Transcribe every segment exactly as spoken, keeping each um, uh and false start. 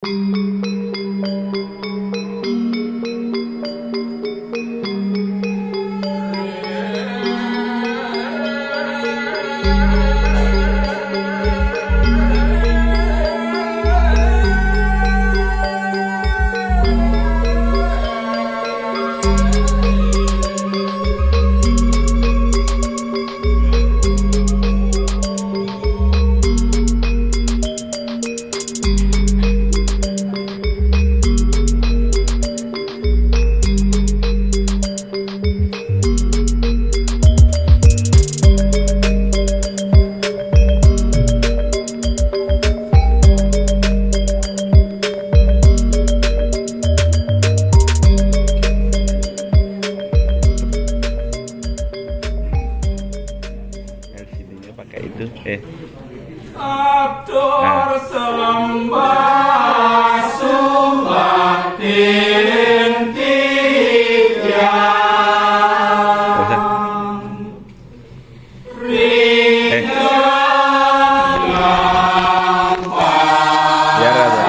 L C D-nya pakai itu. Eh. Atur sembah sumbah tintian. Terus, ah. Eh. Biar ada.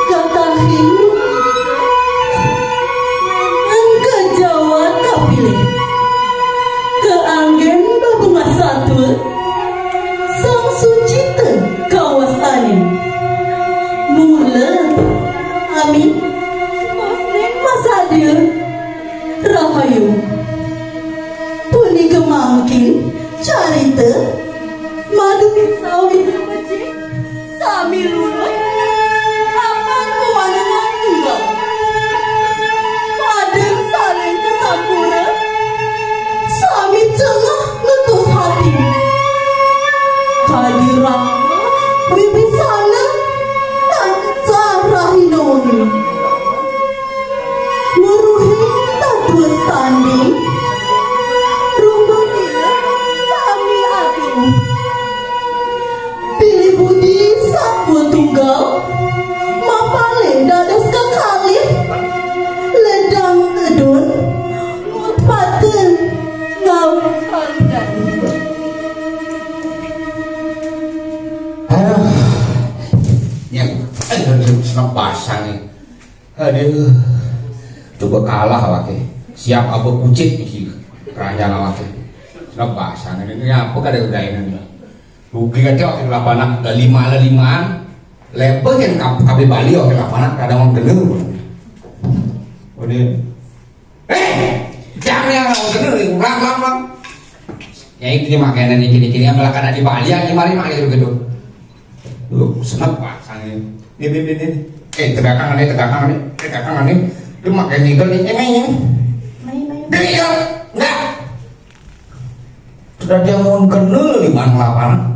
Kata rindu, engkejawat kapilih. Keanggen bebungah satua, sang sucita kawasané. Mula, ami, masadia, rahayu. Punika mangkin carita madu sawitra becik. Sami luluh, apan mawanengan tunggal. Pada saling kasampura, sami tengah ngetus hati. Kadi Rama Wibisana tansah rahina wengi. Weruhing tatua sanding, runggu sila sami agung. Pilih budi satua tunggal, mapalih dados kekalih, ledang tedun, mutpata ngawi kaludani. Aduh. Ya. Aduh, aduh, Seneng pasang nih. Aduh. Coba kalah awake. Siap apa kucit iki. Keranjang awake. Seneng pasang ini. Ini apa kada udahin ini? Rugi aja wakil lapanak, udah lima lah limaan. Lebih yang kab-, kabeh Bali wakil lapanak, kadang orang gendeng. Udah. Eh, jangan yang orang gendeng, ulang, ulang, ulang. Ya, ini makanan ini, gini-gini, malah kada di Bali, yang mari makai gitu. Lu seneng, Pak, sange. Nih, nih, nih, nih. Eh, tegakan nih, tegakan nih, tegakan nih. Lu makai nigel nih, emang ini. Dia, enggak. Sudah dia mau kenal lima lapangan.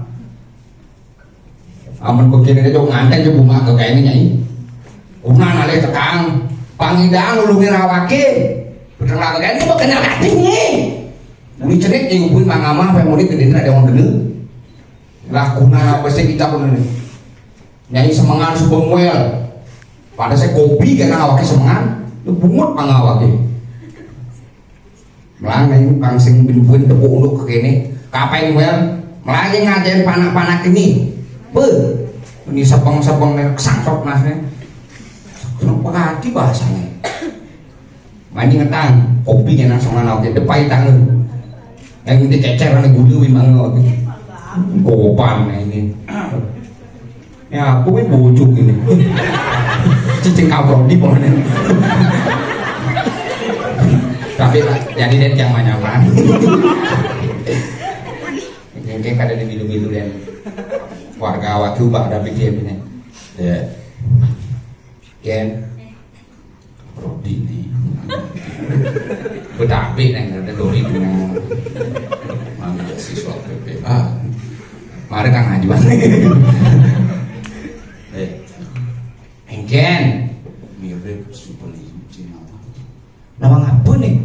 Amun kok kene kene nganten je bunga ke kene, Nyai. Una nalih tekang, pangidang nulungi rawake. Peteng lagi kene kok kenal ati, Nyai. Muni cenik, Nyai, ubun Mang Amah, pe muni gedene ada wong gede. Lah, guna apa sih kita pun ini? Nyai semengan subeng wel. Pada saya kopi kena awake semengan, bungut mang awake. Melang ning kang sing bin-bin tepuk unduk ke kene. Kapan kowe? Melang ngajeni panak-panak ini. Beuh. Ini sepeng-sepeng nih, kesangkep nasne. Kesangkep hati bahasanya. Mani ngetang, kopi nya langsung ana oke, depai tangan. Yang ini cecer, ada gula, memang oke. Gopan ini. Ya, aku ini bocok ini. Cicing kaprodi pokoknya. Tapi, Pak, jadi dia yang mana, Pak? Mungkin kada ada milu-milu dan warga awak juga ada pikir ini. Ya. Ken. Prodi nih. Betapi neng ada doi dengan mana siswa P P A. Mari Kang Najwa. Eh, engken. Mirip Super Licin apa? Nama ngapa nih?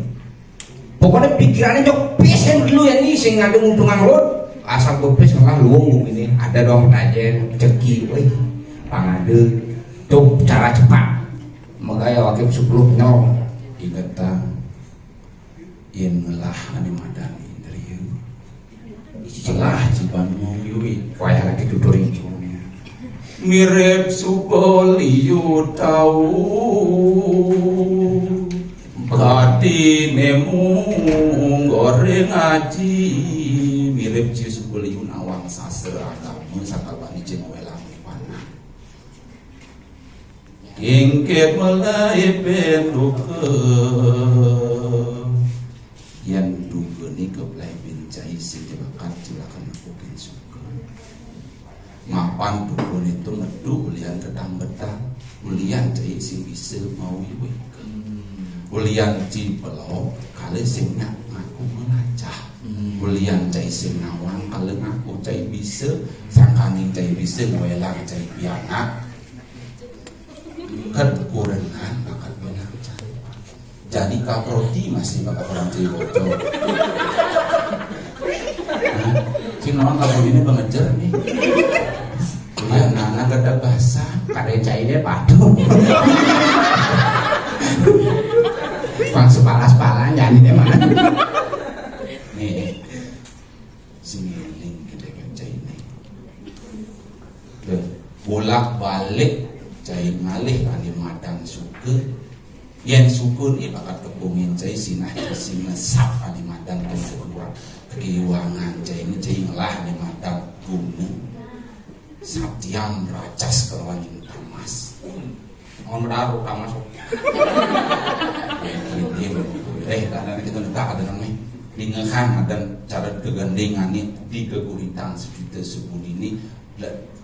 Pokoknya pikirannya jok pesen dulu ya nih, sing ada untungan lo. Asal gue pes ngelah luung ini. Ada dong tajen, ceki, woi, pangade. Tuh cara cepat. Megaya wakil sepuluh nol. Inget, Tang, yen ngelah ane madan indriya. Celah jiban mau yui. Wayah lagi tutur incune. Mirip suba liyu tau. Batine mung goreng aji. Mirip ji suba liyu nawang sastra agama sakabani jeng welang panak. Ingkit melai penduka. Yan duka ni keblai bencai sing jebakat jelakan aku kin suka. Mapan duka ni tu metu ulian ketang-betang, ulian cai sing bisa mau iwika. Ulian ci pelok, kali sing nak ngaku melacah. Ulian cai sing nawang, kali ngaku cai bisa, sangkaning cai bisa, welang cai pianak. Kekurangan bakat benang. Jadi kaprodi masih bakat orang cai bocor. Hah? Sing nawang kaprodi ini pengejar nih. Ya, nana kada bahasa. Kada cai deh padu. Pas sepalas-palan jadi deh mana. Nih. Sing eling kita kan cai ini. Bolak-balik cai ngalih ahli madan suka. Yen suka ni bakat kepungin cai sinah sing ngesap ahli madan tu keluar. Kekiwangan cai ini cai ngelah ahli madan guna. Satian racas kelawan tamas. Mau menaruh tamas. Eh, tanda kita minta ada namanya. Dingekan ada cara kegandengane di keguritan sejuta sebun ini.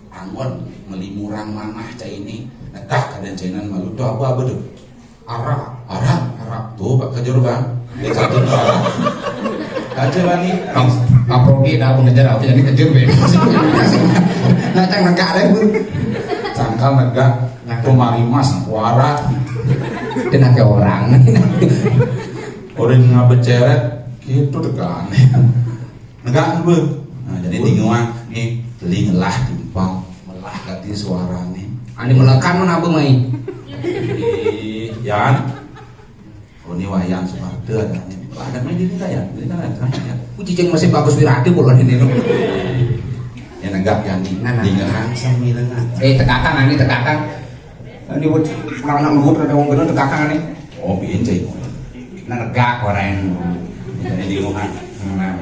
Angon meli murang manah cai ini. Negak ada cainan malu tu apa apa tu? Arak, arak, arak. Tuh, Pak, kejur, Bang. Dia jatuh, Bang. Aja, Bang, nih. Kaprogi dah aku ngejar aku jadi kejur, be. Nah, cang negak deh, Bu. Sangkal negak, nah, aku mari mas, aku arak. Kena ke orang. Orang ngabeceret, gitu tekan. Negak, Bu. Nah, jadi di ngewang nih, telingelah timpang, melah ganti suarane. Ani melekan mana apa mai? Ih, Yan. Oh, ini wayan Suharto ada nih. Ada main di kita ya, di kita ya, terakhir ya. Ku cicing masih bagus wirade bulan ini no. Ya negak Yan nih. Nah, nah. Di ngerang sambil ngerang. Eh, tekakang, ani tekakang. Ini buat anak-anak ngebut ada wong gendut, tekakang nih. Oh, biyen cai. Nah, negak orang yang di rumah. Nah.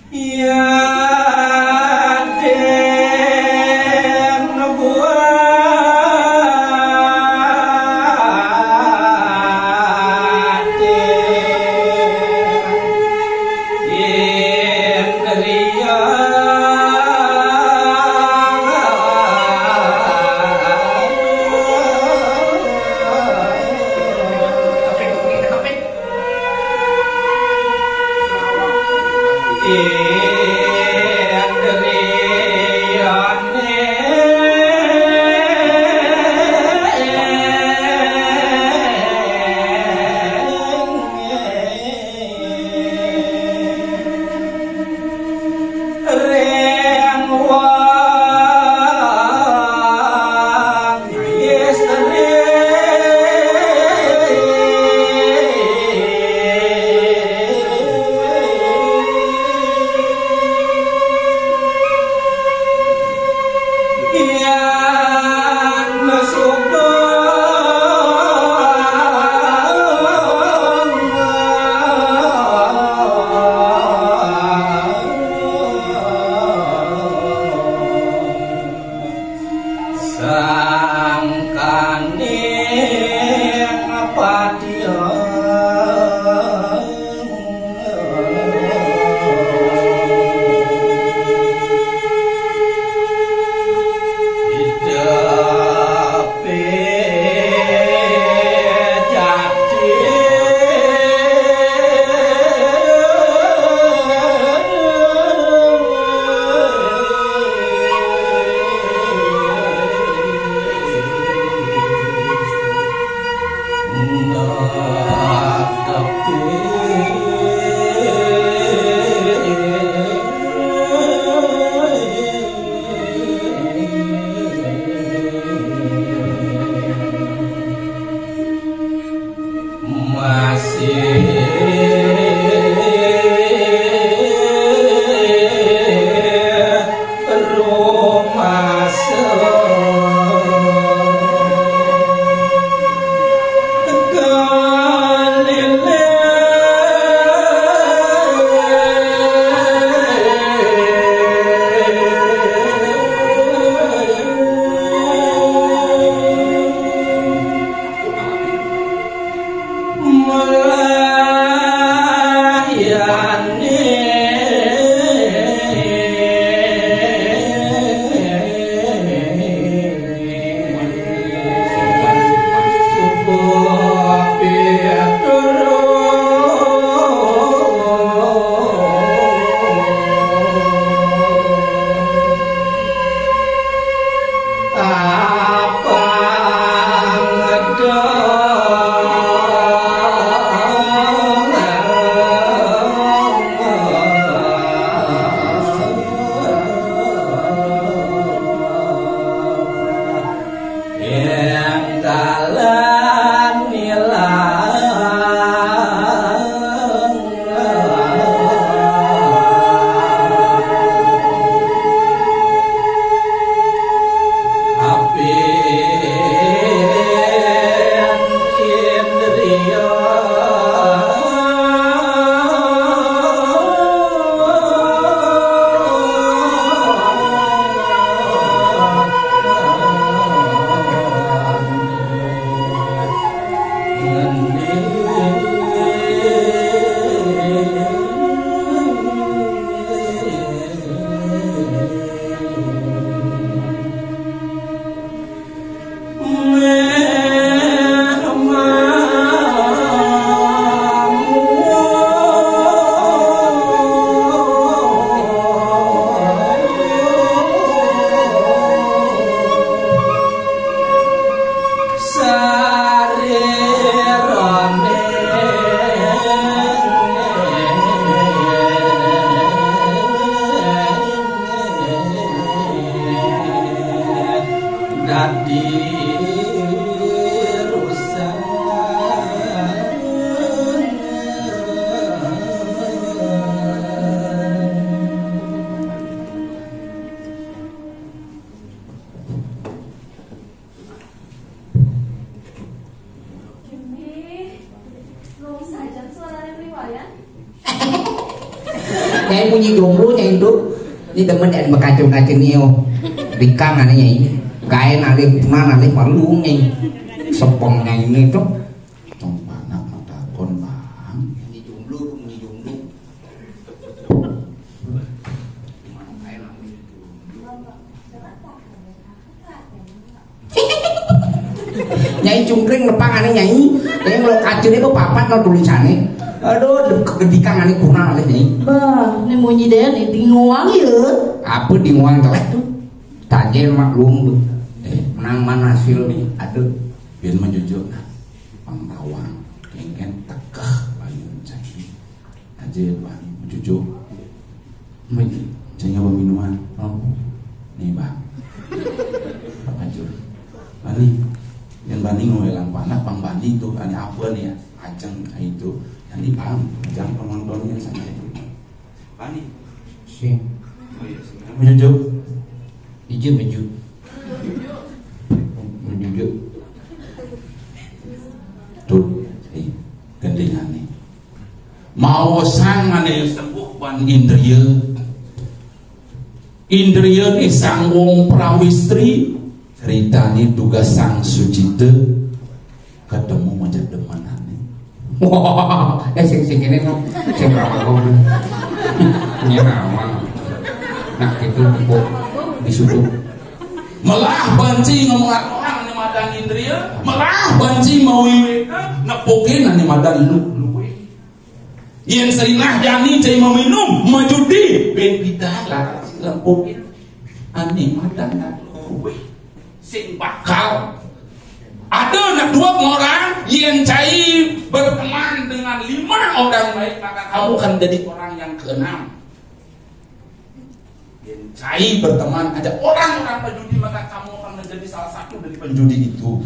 Iya, den buat. Nyai munyi jomblo, nyai itu. Ini demen yang mekacung-kacung ni, oh. Dikang ane nyai. Gaen alih, punan alih, malu nyai. Sepeng nyai ini tuh. Tong panak matakon, Bang. Munyi jomblo, munyi jomblo. Nyai cungkring nepang ane nyai. Nyai, kalau kacune kok papat no tulisane. Aduh, kegedikan ane kunal nyai. Bah, ini munyi deh nih, dinguang ya. Apa dinguang telek tuh? Tajel maklum tuh. Eh, menang mana hasil nih? Aduh. Biar menjujur nah. Pang tawang. Kengken tekeh bayun cai. Aja, Bang, cucu. Mik, cai nyoba minuman. Oh. Nih, Bang. Apa, Jul? Bani. Yang Bani ngoelang panak, Bang Bani tuh, ane apa nih ya? Ajeng itu. Yang ini, Bang, jangan penontonnya sama itu. Bani. Sing. Oh, iya, sing. Kamu cucu? Ije meju. Meju. Tuh, eh, gendingan nih. Maosang ane sembuh ban indria. Indria ni sang wong prawistri, ceritane tugas sang sucita, ketemu macam demenane. Wah, eh, sing, sing kene no, sing rawa kok. Ini rawa. Nah, itu kok disuruh. Melah banci ngomong orang ni madan indria, melah banci mawiweka, nepukin ni madan lu, luwe. Yen sarinah jani cai maminum, majudi, ben pidan lah, lempukin. Ane madan nak luwe. Sing bakal. Ada nak dua orang, yen cai berteman dengan lima orang baik, maka kamu akan menjadi orang yang keenam. Yen cai berteman aja orang-orang penjudi, maka kamu akan menjadi salah satu dari penjudi itu.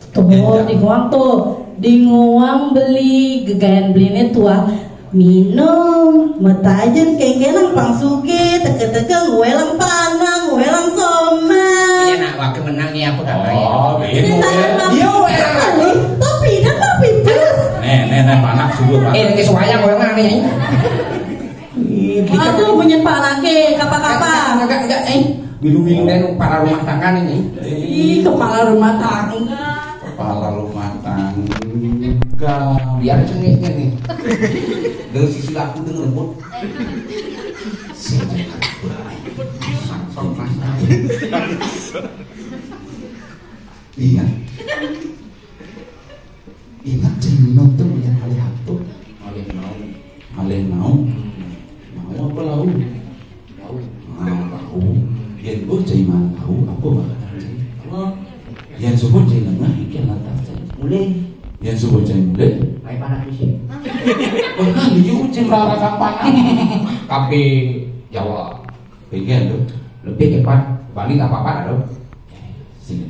Tuh, di guang tuh, di guang beli, gegayan belinya tuang. Minum, metajen kengkenang pang suge, teke-teke nguelang panang, nguelang somai. Iya, nak, wakil menang nih aku tak main. Oh, beda. Iya, weh. Tapi dah tapi terus. Nih, nih, nih, panak subuh, Pak. Eh, ini suayang orang nih. Ih, aduh, punya Pak Laki, kapa-kapa. Enggak, enggak, enggak, eh. Bilu-bilu dan para rumah tangga nih. Ih, kepala rumah tangga. Kepala rumah tangga. Biar cengiknya nih. Dengan sisi aku dengan lembut. Iya. Ingat cai minum tuh punya alih atur. Alih naon? Alih naon? Hmm. Mau apa lau? Lau. Nah, lau. Yen beuh cai mana lau? Apa bahkan cai? Apa? Yen subuh cai nengah, ikan lantas cai. Mulai. Yen subuh cai mulai. Main panas bisi. Enggak, dia ucing rara kampana. Tapi Jawa. Bagian tuh. Lebih cepat. Balik apa-apa, aduh. Sini.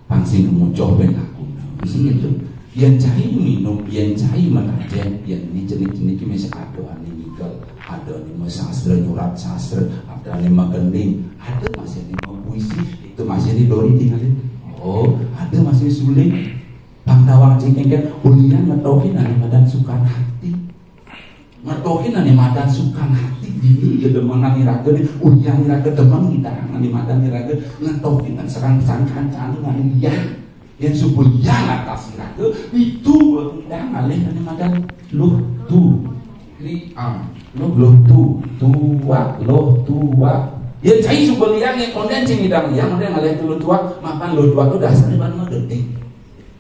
Pang sing kemucoh ben aku. Sini tuh. Yen cai minum, yen cai metajen, yen ini jenik-jenik ini masih ada ane ngikel, ada ane mau sastra, nyurat sastra, ada ane mau gending, ada masih ane mau puisi, itu masih ane dori tinggalin. Oh, ada masih suling. Pang tawang cing engken, ulian ngetohin ane madan sukan hati. Ngetohin ane madan sukan hati, bini gedemenan iraga ni, uyang iraga demen ngidang ane madan iraga, ngetohin ane serang sangkan canu ane lian. Yen subuh yang atas iraga, itu ngidang alih ane madan luh tu. Liang. Luh, luh tu, tuak, luh tuak. Yen cai subuh liang, yen konden cing ngidang liang, konden alih tu luh tuak, makan luh tuak tu dasarnya ban mah gedeng.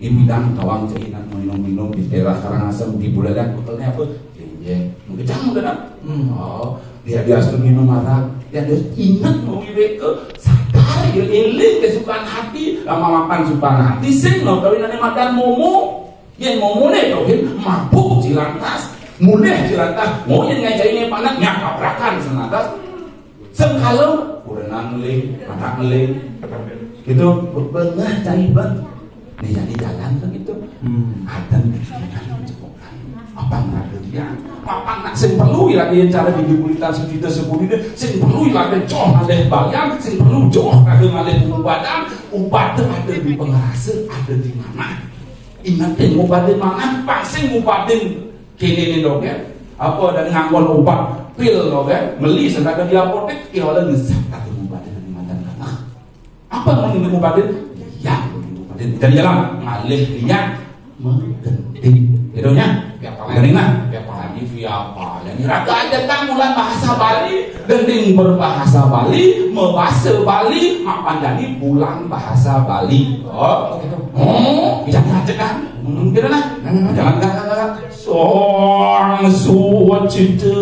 Di bidang tawang cai nak minum-minum di daerah Karangasem, di Buleleng, betelnya apa? Jenjeng. Mengejang udah nak. Hmm, oh, dia dia tuh minum arak. Dia dia ingat mau iwe ke sadar ya eling kesukaan hati. Lama makan sukan hati sing mau kawin ane makan momo. Yen momo ne kawin mabuk cilantas. Mulih cilantas. Mau yen ngajai ne panak nyakabrakan senatas. Sengkala, urenan ngeling, anak ngeling. Gitu, bengah cai bang. Nih jadi jalan kan gitu. Hmm. Adan pikiran mencepokan. Apa ngerti ya? Apa nak sing perlu ya dia cara di kulitan sejuta sepuluh dia sing perlu ya ada joh ada bayang, sing perlu joh ada ngalih pengobatan, obat ada di pengerasa, ada di mana? Ingat deh, ngobatin mangan, pasti ngobatin Kéné né dogén, apa ada nganggon obat pil dogén, meli sedada di apotek, ké oleh ngesap kata mubaden manten anak. Apa mun mubaden? Yang mubaden. Jadi jalan ngalih liang menggending. Gitu nya. Piapa lagi? Gending nah. Piapa lagi? Piapa lagi? Raga aja tak mulan bahasa Bali, gending berbahasa Bali, membahasa Bali, mapan jadi pulang bahasa Bali. Oh, gitu. Oh, bisa ngajak kan? Hmm, gitu nah. Nah, nah, nah, jalan kan, kan, kan. Sang Suwacita.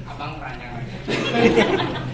Abang ranjang aja.